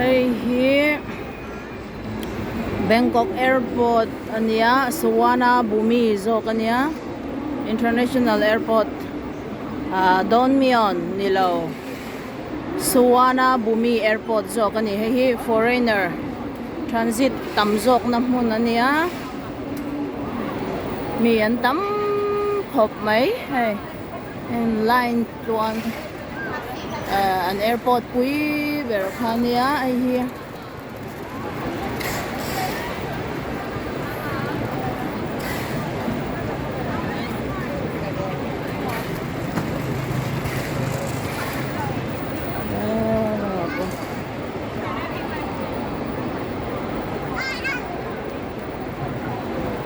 Hei hi Bangkok airport a nia Suvarnabhumi zawk a nia international airport ah Don Mueang ni lo Suvarnabhumi airport zawk a ni hei hi foreigner transit tam zawk na hmun a nia mi an tam khawp mai hei heng line tluan eh an airport pui ber kha a nia hei hi.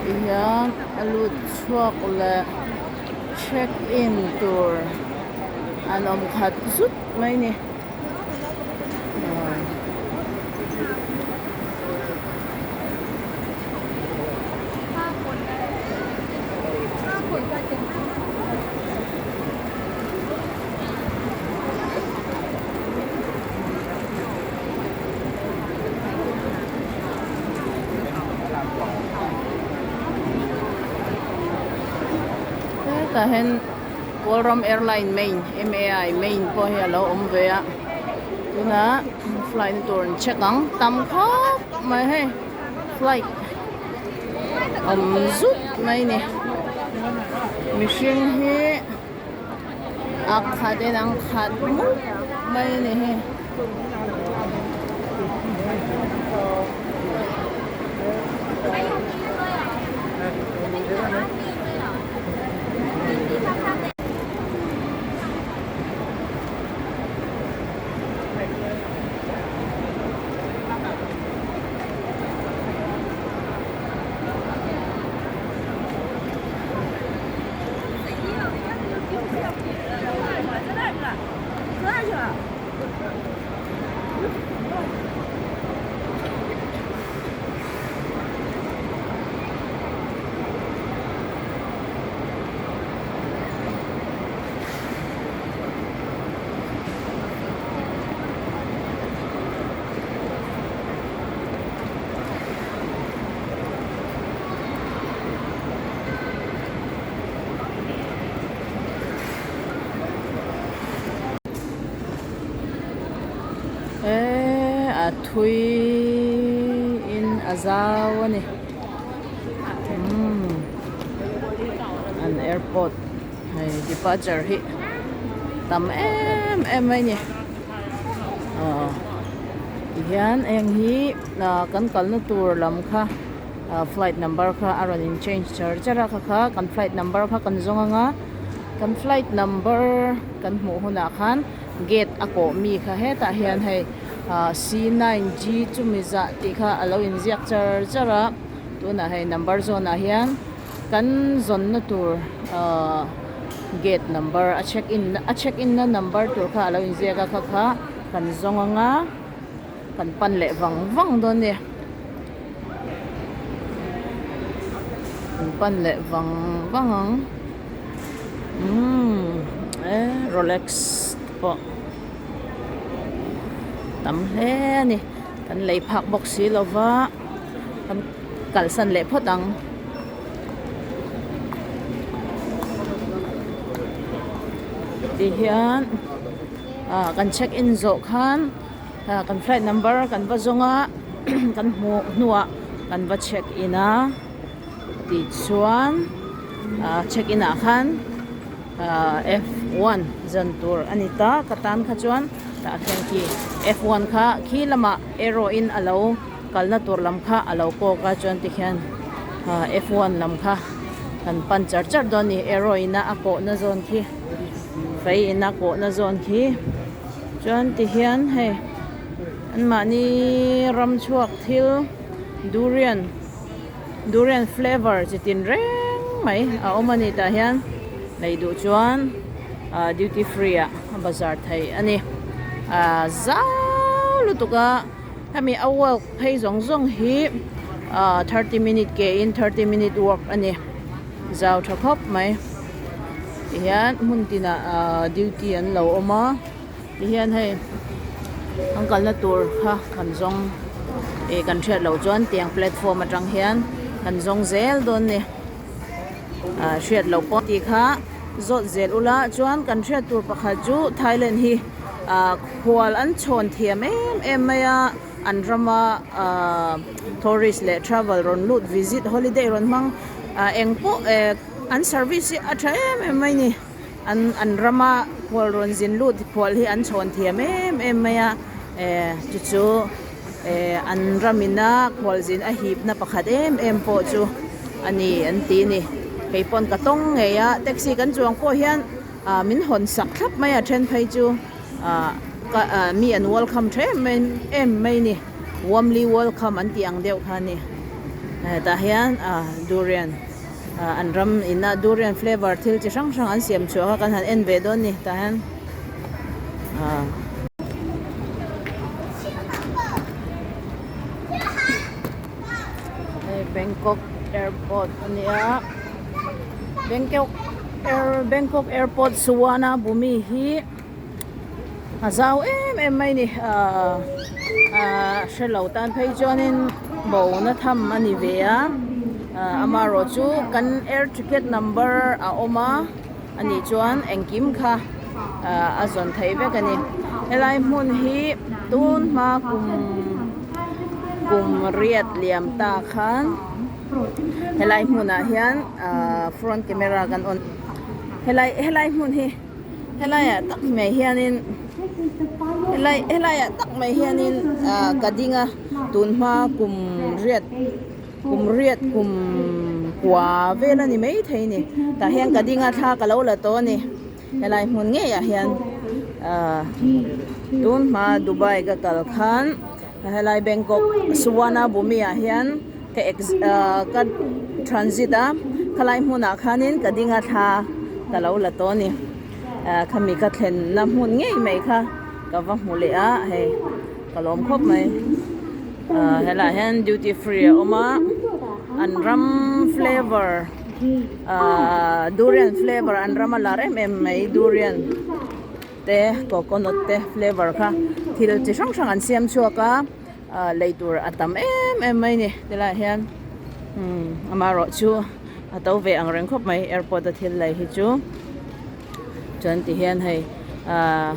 Tihian a lut chhuak leh check in tur an awm khat zut mai a ni. Hetah hian Kawlram airline main M_A_I main pawh hi a lo awm ve a tunah flight na tur an check ang tam khawp mai hei flight awm zut mai a ni mihring hi a khat in an khat mup mai a ni hei. Eee a thui in a zau a ni umm an airport hei departure hi tam em em mai a ni aw tihian heng hi ah kan kalna tur lam kha ah flight number kha a rawn in change char char a kha kha kan flight number kha kan zawng anga kan flight number kan hmuh hunah khan gate a kawh mi kha hetah hian hei ah c nine g chumi zah tih kha a lo inziak char char a tunah hei number zawn ah hian kan zawnna tur ahh gate number a check in a check in na number tur kha a lo inziak a kha kha kan zawng anga kan pan leh vang vang dawn a ni kan pan leh vang vang ang umm e rolex te pawh tam hle a ni kan lei phak bawk si lo va kan kalsan leh phawt ang. Tihian ah kan check in zawh khan ah kan flight number kan va zawng a kan hmuh hnuah kan va check in a tichuan ah check in ah khan ah f one zan tur a ni ta ka tan kha chuan tah khian khi f one kha khi lamah arrow in a lo kalna tur lam kha a lo kawk a chuan tikhian ah f one lam kha kan pan char char dawn a ni arrow in a a kawhna zawn khi fei in a kawhna zawn khi chuan tihian hei anmahni ram chhuak thil durian durian flavour chi tin reng mai a awm a ni tah hian lei duh chuan ah duty free ah a bazar theih a ni ah zau lutuk a. Hemi a walk phei zawng zawng hi ah 30 minute ke in 30 minute walk a ni zau tha khawp mai tihian hmun tinah ah duty an lo awm a tihian hei Kan kalna tur kha kan zawng ih kan hriat loh chuan tiang platform atang hian kan zawng zel dawn a ni ah hriat loh pawh tih kha zawt zel ula chuan kan hriat tur pakhat chu Thailand hi ah khual an chhawn thiam em em mai a an rama ah tourist leh travel rawn lut visit holiday rawn hmang ah engpawh eh an service hi a tha em em mai a ni. An an rama khual rawn zin lut khual hi an chhawn thiam em em mai a eh chu chu eh an ramina khual zin a hipna pakhat em em pawh chu a ni an ti a ni kei pawn ka tawng ngei a taxi kan chuang pawh hian ah min hawn sak thlap mai a then phei chu ah ka ah mi an welcome tha em em em mai a ni warmly welcome an tih ang deuh kha a ni hetah hian ah durian. Ah an ram ina durian flavour thil chi hrang hrang an siam chhuah kha kan han en ve dawn a ni tah hian ah. Hei Bangkok airport a nia Bangkok air Bangkok airport Suvarnabhumi hi a zau em em mai a ni ah ah hrelo tan phei chuanin bo na tham a ni ve a ah amaherawh chu kan air ticket number a awm a anih chuan engkim kha ah a zawn theih vek a ni helai hmun hi tun hma kum kum riat liam ta khan helai hmunah hian ah front camera kan on helai helai hmun hi. Helaiah tak mai hianin helai helaiah tak mai hianin ah ka ding a tun hma kum riat kum riat kum kua vel a ni maithei a ni tah hian ka ding a thla ka lo la tawh a ni helai hmun ngeiah hian ah tun hma Dubai ka kal khan helai Bangkok Suvarnabhumi ah hian ka ex ah ka transit a khalai hmunah khanin ka ding a thla ka lo la tawh a ni ah khami ka thlenna hmun ngei mai kha ka va hmu leh a hei ka lawm khawp mai ah helaiah hian duty free a awm a an ram flavour ah durian flavour an ram a lar em em mai durian te coconut te flavour kha thil chi hrang hrang an siam chhuak a. ah lei tur a tam em em mai a ni tilaiah hian umm amaherawh chu a to ve ang reng khawp mai airport a thil lei hi chu chuan ti hian hei ah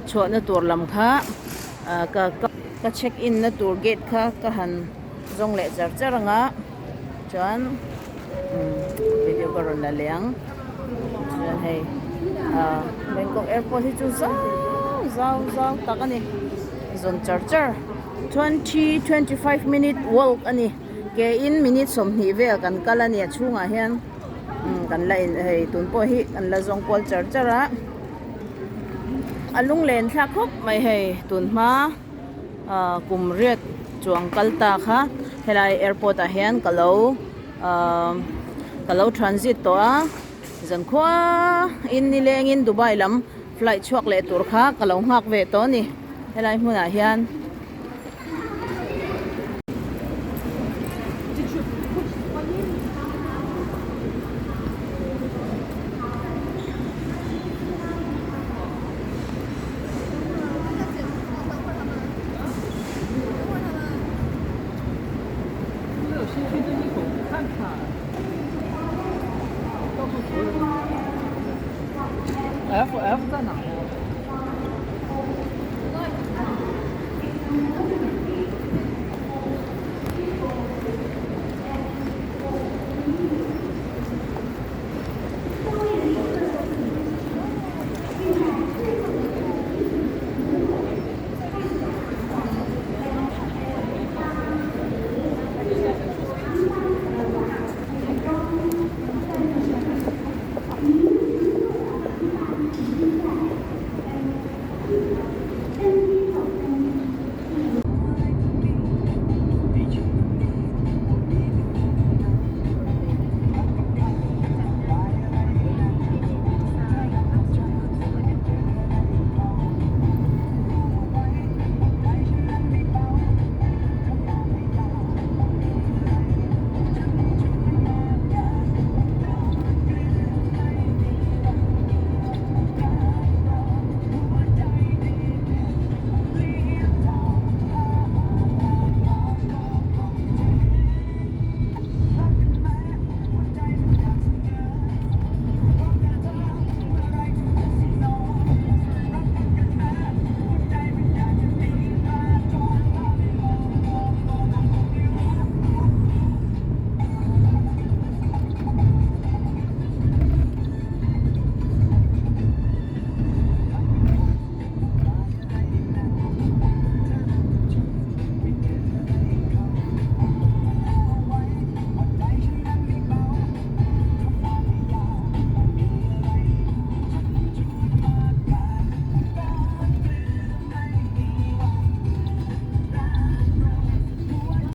chhuahna tur lam kha ah ka ka check in na tur gate kha ka han zawng leh char char ang a chuan umm video ka rawn la leh ang chuan hei ah Bangkok airport hi chu zau zau zau tak a ni. Zawn char char 20 25 minute walk a ni ke in minute 20 vel kan kal a ni a chhungah hian umm kan la in hei tun pawh hi kan la zawng kual char char a a lunglen thlak khawp mai hei tun hma ah kum riat chuang kal ta kha helai airport ah hian ka lo ah ka lo transit tawh a zankhua in nilengin Dubai lam. Flight chhuak leh tur kha ka lo nghak ve tawh a ni helai hmunah hian. F F 在哪呀？